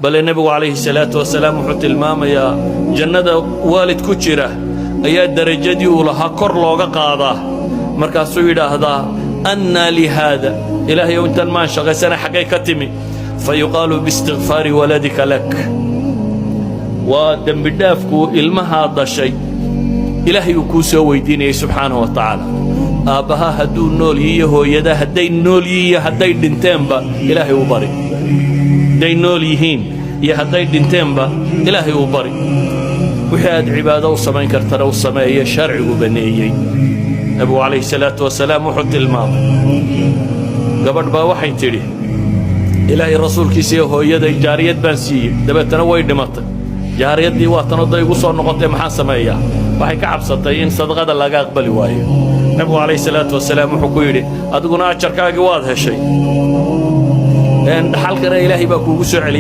Bale nebigu calayhi salaatu wasalaam wuxuu tilmaamayaa jannada waalid ku jira ayaa derajadii uu lahaa kor looga qaadaa. Markaasuu yidhaahdaa: "Annaa li haada? Ilaahayow, intan maan shaqaysana, xaggay ka timi?" Fa yuqaalu: "Biistikfaari waladika lak." Waa dembidhaafkuu ilmahaa dashay Ilaahay uu kuu soo weydiinayay subxaanahu wa tacaala. Aabbaha hadduu nool yihiyo, hooyada hadday nool yihiin iyo hadday dhinteenba, Ilaahay u bari. Hadday nool yihiin iyo hadday dhinteenba, Ilaahay u bari. Wixii aad cibaado u samayn kartana u sameeye sharcigu banneeyey. Nebigu calayhi salaatu wasalaam wuxuu tilmaamay, gabadh baa waxay tidhi: "Ilaahay rasuulkiisa iyo hooyaday jaariyad baan siiyey, dabeetana way dhimatay. Jaariyaddii waa tan oday igu soo noqotay, maxaan sameeyaa?" Waxay ka cabsatay in sadaqada laga aqbali waayo. Nebigu calayhi salaatu wasalaam wuxuu ku yidhi: "Adiguna ajarkaagii waad heshay, dhaxalkana Ilaahay baa kuugu soo celiyay."